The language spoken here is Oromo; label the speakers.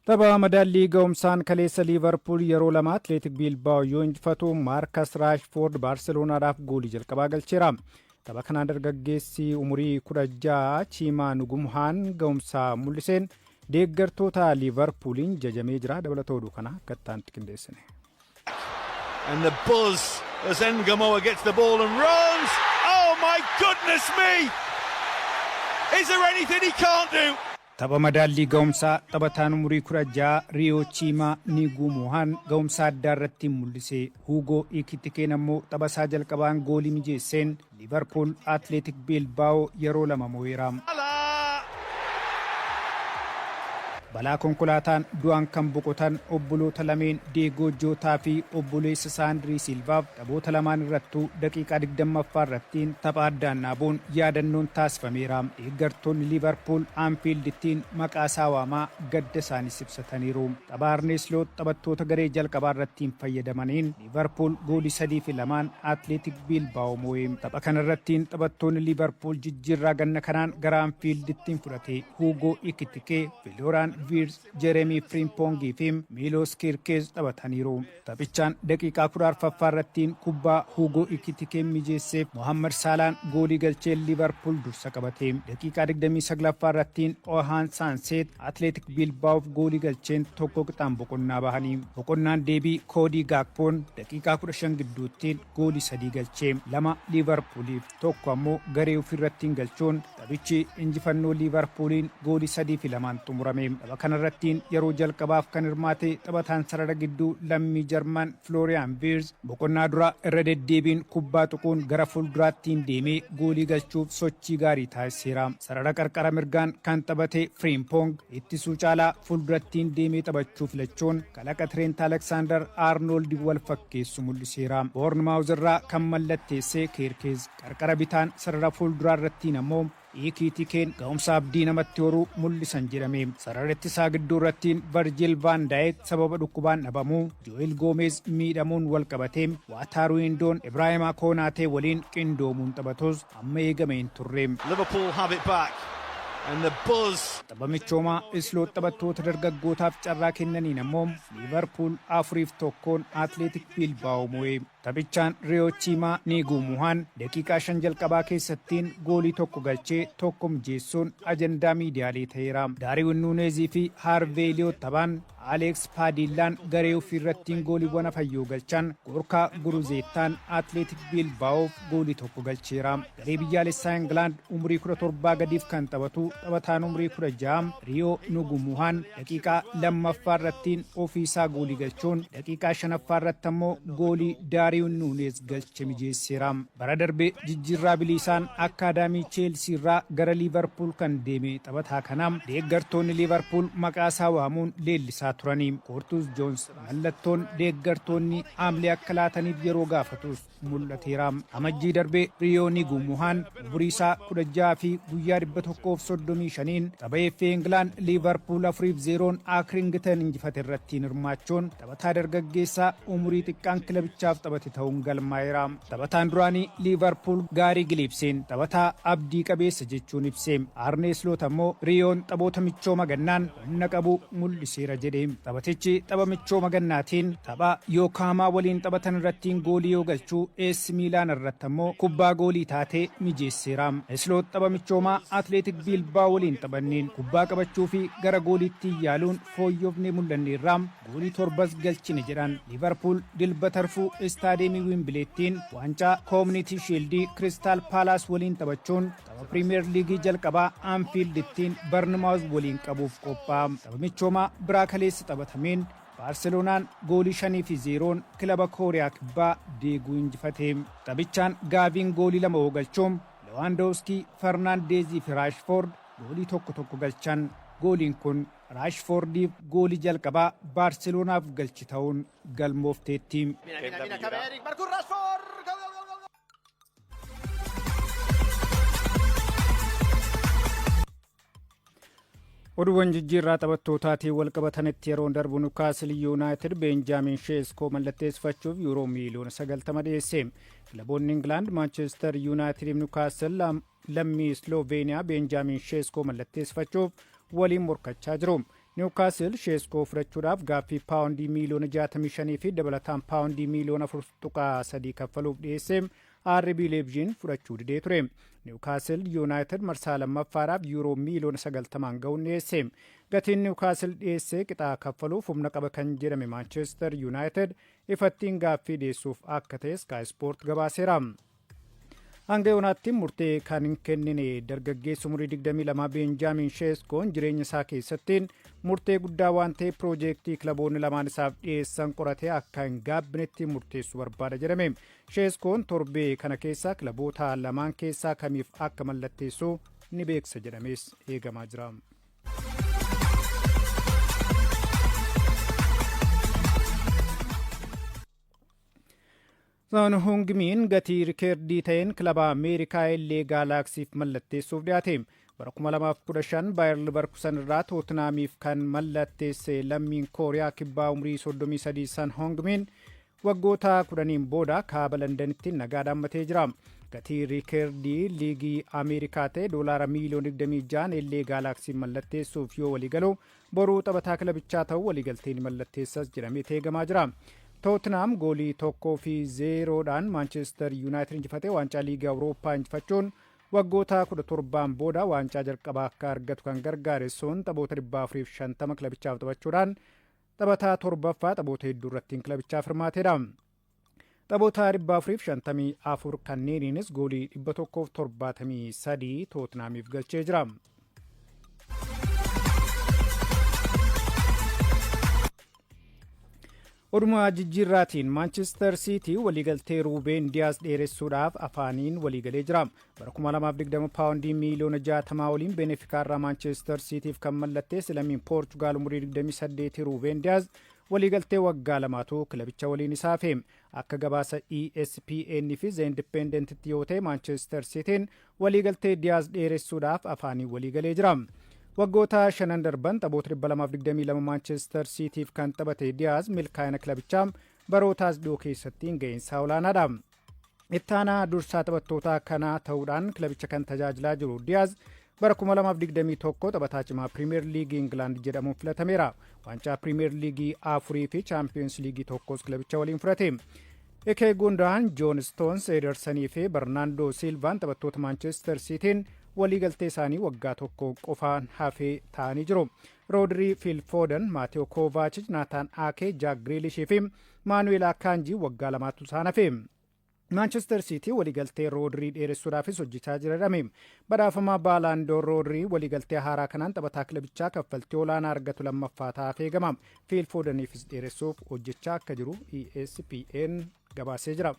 Speaker 1: Tapha madaallii ga'umsaan kaleessa Liivarpuul yeroo lama Atleetik Biilbaa'oo yoo injifatu, Maarkas Raashfoord Baarseloonaadhaaf goolii jalqabaa galcheera. Tapha kanaan dargaggeessi umurii 16 Chiimaa Nugumhaan ga'umsaa mul'iseen deeggartoota Liivarpuuliin jajamee jira. Dabalata oduu kana akka itti aanutti qindeessine.
Speaker 2: And the buzz as Ngumoha gets the ball and runs. Oh my goodness me! Is there anything he can't do?
Speaker 1: Tapha madaallii ga'umsaa taphataan umurii 16 Riyoo Chiimaa Niguumuhaan ga'umsa addaa irratti mul'ise. Huugoo Ikitikeen ammoo tapha isaa jalqabaan goolii mijeesseen Liivarpuul Atleetik Biilbaa'oo yeroo lama mo'eera. Balaa konkolaataan du'aan kan boqotan obboloota lameen Deegoo Jootaa fi obboleessa Saandirii Silvaaf taphoota lamaan irrattuu daqiiqaa 20ffaa irrattiin tapha addaan dhaabuun yaadannoon taasifameera. Deeggartoonni Liivarpuul Anfiildittiin maqaa isaa waamaa gadda isaanis ibsataniiru. Tapha Arnee Sloot taphattoota garee jalqabaa irrattiin fayyadamaniin Liivarpuul goolii 3 fi 2n Atleetik Biilbaa'oo mo'e. Tapha kana irrattiin taphattoonni Liivarpuul jijjiirraa ganna kanaan gara Anfiildittiin fudhate Huugoo Ikitikee, Filooraan Viirs, Jereemii Firimpongii fi Miilos Kirkeez taphataniiru. Taphichaan daqiiqaa 14ffaa irrattiin kubbaa Huugoo Ikitikeen mijeesseef Mohammad Saalaan goolii galchee Liivarpuul dursa qabate. Daqiiqaa 29ffaa irrattiin Ohaan Saanseet Atleetik Biilbaa'oof goolii galcheen tokko qixaan boqonnaa bahanii. Boqonnaan deebii Koodii Gaakpoon daqiiqaa 15 gidduuttiin goolii sadii galchee, lama Liivarpuuliif, tokko ammoo garee ofiirrattiin galchuun taphichi injifannoo Liivarpuuliin goolii 3 fi 2n xumurame. Tapha kanarrattiin yeroo jalqabaaf kan hirmaate taphataan sarara gidduu lammii Jarman Flooriyaan Viirs boqonnaa dura irra deddeebiin kubbaa tuquun gara fuulduraattiin deemee goolii galchuuf sochii gaarii taasiseera. Sarara qarqara mirgaan kan taphate Firimpong ittisuu caalaa fuuldurattiin deemee taphachuu filachuun kalaqa Tireent Aleksaandar Aarnooldi wal fakkeessu mul'iseera. Boornmaawuz irraa kan mallatteesse Keerkeez qarqara bitaan sarara fuulduraa irrattiin ammoo Ikiitikeen ga'umsa abdii namatti horuu mul'isan jedhame. Sarara ittisaa gidduu irrattiin Varjil Vaan Daayek sababa dhukkubaan dhabamuu, Jo'eel Goomeez miidhamuun wal qabatee Waataaruu Indoon Ibraahimaa Koonaatee waliin qindoomuun taphatus amma eegame hin turre.
Speaker 2: Liverpool have it back. And the buzz.
Speaker 1: Tapha michoomaa Isloot taphattoota dargaggootaaf carraa kennaniin ammoo Liivarpuul 4f 1n Atleetik Biilbaa'oo mo'e. Taphichaan Riyoo Chiimaa Niiguumuhaan daqiiqaa 5 jalqabaa keessattiin goolii tokko galchee tokko mijeessuun ajandaa miidiyaalee ta'eera. Daariwin Nuuneezii fi Haarvee Eliyoot taphaan Aleeks Paadiillaan garee ofiirrattiin gooliiwwan afayyoo galchan, Goorkaa Guruzeettaan Atleetik Biilbaa'oof goolii tokko galcheera. Garee biyyaalessaa Ingilaand umurii 17 gadiif kan taphatu taphataan umurii 16 Riyoo Nugumuhaan daqiiqaa lammaffaa irrattiin ofiisaa goolii galchuun daqiiqaa shanaffaa irratti ammoo goolii Daariwin Nuuneez galche mijeesseera. Bara darbe jijjiirraa biliisaan akkaadaamii Cheelsii irraa gara Liivarpuul kan deeme taphataa kana deeggartoonni Liivarpuul maqaa isaa waamuun leellisaa turani. Koortuus Joons mallattoon deeggartoonni haamlee akka laataniif yeroo gaafatus mul'ateera. Amajjii darbee Riyoo Nigumuhaan umurii isaa 16 fi guyyaa 135n tapha FA Ingilaan Liivarpuul 4f 0n Akrington injifate irratti hirmaachuun taphataa dargaggeessaa umurii xiqqaan kilabichaaf taphate ta'uun galmaa'eera. Taphataan duraanii Liivarpuul Gaarii Giliibseen taphataa abdii qabeessa jechuun ibse. Arnee Sloot ammoo Riyoon taphoota michooma gannaan humna qabu mul'iseera jedhe. Taphatichi tapha michooma gannaatiin tapha Yookaamaa waliin taphatan irrattiin goolii yoo galchuu, AC Miilaan irratti ammoo kubbaa goolii taatee mijeesseera. Sloot tapha michoomaa Atleetik Biilbaa waliin taphanneen kubbaa qabachuu fi gara gooliitti yaaluun fooyyofnee mul'anneerra, goolii torbas galchine jedhan. Liivarpuul Dilbata rfuu istaadeemii Wiimbileettiin waancaa Koominiti Shiildii Kiristaal Paalaas waliin taphachuun tapha Piriimeer Liigii jalqabaa Anfiildittiin Barnmaawuz waliin qabuuf qophaa'a. Tapha michoomaa biraa kaleessa taphatameen Baarseloonaan goolii 5f 0n kilaba Kooriyaa Kibbaa Deeguu injifate. Taphichaan Gaaviin goolii lama galchuun, Lewaandowskii, Fernaandeezii fi Raashfoord goolii tokko tokko galchan. Gooliin kun Raashfoordiif goolii jalqabaa Baarseloonaaf galchi ta'uun galmoofteetti.
Speaker 3: Mira, mira, mira, cabe Eric, Marcus Rashford. ¡Gol, gol, gol, gol!
Speaker 1: Oduuwwan jijjiirraa taphattootaatiin wal qabatanitti yeroon darbu, Newcastle United Beenjaamin Sheeskoo mallatteessifachuuf yuuroo miiliyoona 90 dhiyeesse. Kilaboonni Ingilaand Maanchestar Yuunaayitid fi Newcastle lammii Sloveeniyaa Beenjaamin Sheeskoo mallatteessifachuuf waliin morkachaa jiru. Niwukaasil Sheeskoo fudhachuudhaaf gaaffii paawundii miiliyoona 65 fi dabalataan paawundii miiliyoona 4.3 kaffaluuf dhiyeesse RB Leipzig fudhachuu didee ture. Niwukaasil Yuunaayitid marsaa lammaffaadhaaf yuuroo miiliyoona 90 ga'uun dhiyeesse. Gatiin Niwukaasil dhiyeesse qixaa kaffaluuf humna qaba kan jedhame Maanchestar Yuunaayitid ifattiin gaaffii dhiyeessuuf akka ta'e Sky Sport gabaaseera. Hanga yoonaatti murtee kan hin kennine dargaggeessi umurii 22 Beenjaamin Sheeskoon jireenya isaa keessattiin murtee guddaa waan ta'eef piroojeektii kilaboonni lamaan isaaf dhiyeessan qoratee akka hin gaabbinetti murteessuu barbaada jedhame. Sheeskoon torbee kana keessa kilaboota lamaan keessaa kamiif akka mallatteessu ni beeksisa jedhamees eegamaa jira. Son Heung-min gatii rikeerdii ta'een kilaba Ameerikaa LA Gaalaksiif mallatteessuuf dhiyaate. Bara 2015 Baayер Leverkusen irraa Tootenaamiif kan mallatteesse lammiin Kooriyaa Kibbaa umurii 33 Son Heung-min waggoota 10n booda kaaba Londanitti nagaa dhaammatee jira. Gatii rikeerdii liigii Ameerikaa ta'e doolaara miiliyoona 26 LA Gaalaksiif mallatteessuuf yoo waliigalu, boruu taphataa kilabichaa ta'uu waliigalteen mallatteessas jedhamee eegamaa jira. Tootenaam goolii 1-0dhaan Maanchestar Yuunaayitid injifatee waancaa liigii Awurooppaa injifachuun waggoota 17n booda waancaa jalqabaa akka argatu kan gargaare Son taphoota 450 kilabichaaf taphachuudhaan taphataa torbaffaa taphoota hedduu irratti kilabichaaf hirmaateedha. Taphoota 454 kanneeniinis goolii 173 Tootenaamiif galchee jira. Oduma jijjiirraatiin, Maanchestar Siitii waliigaltee Ruubeen Diyaas dheeressuudhaaf afaaniin waliigalee jira. Bara 2020 paawundii miiliyoona 60 waliin Benefikaarraa Maanchestar Siitiif kan mallatteesse lammiin Poorchugaal umurii 28 Ruubeen Diyaas waliigaltee waggaa lamaatu kilabicha waliin isaafe. Akka gabaasa ESPN fi The Independentitti yoo ta'e, Maanchestar Siitiin waliigaltee Diyaas dheeressuudhaaf afaaniin waliigalee jira. Waggoota shanan darban taphoota 222 Maanchestar Siitiif kan taphate Diyaaz milkaa'ina kilabichaa barootaas dhiyoo keessatti ga'eensaa olaanaadha. Ittaanaa dursaa taphattoota kanaa ta'uudhaan kilabicha kan tajaajilaa jiru Diyaaz bara 2021 taphataa cimaa Pirimeer Liigii Ingilaand jedhamuun filatameera. Waancaa Pirimeer Liigii afurii fi Chaampiyoons Liigii tokkos kilabicha waliin fudhate. Ilkay Gundogan, Joon Stoons, Edersanii fi Bernaandoo Silvaan taphattoota Maanchestar Siitiin waliigaltee isaanii waggaa tokko qofaan hafee ta'anii jiru. Roodrii, Phil Foden, Maateo Kovacic, Naataan Ake, Jaak Greelishii fi Maanuel Akanji waggaa lamaatu isaan hafe. Maanchestar Siitii waliigaltee Roodrii dheeressuudhaafis hojjechaa jira jedhame. Badhaafamaa Baalaandoor Roodrii waliigaltee haaraa kanaan taphataa kilabichaa kaffaltii olaanaa argatu lammaffaa ta'aaf eegama. Phil Fodeniifis dheeressuuf hojjechaa akka jiru ESPN gabaasee jira.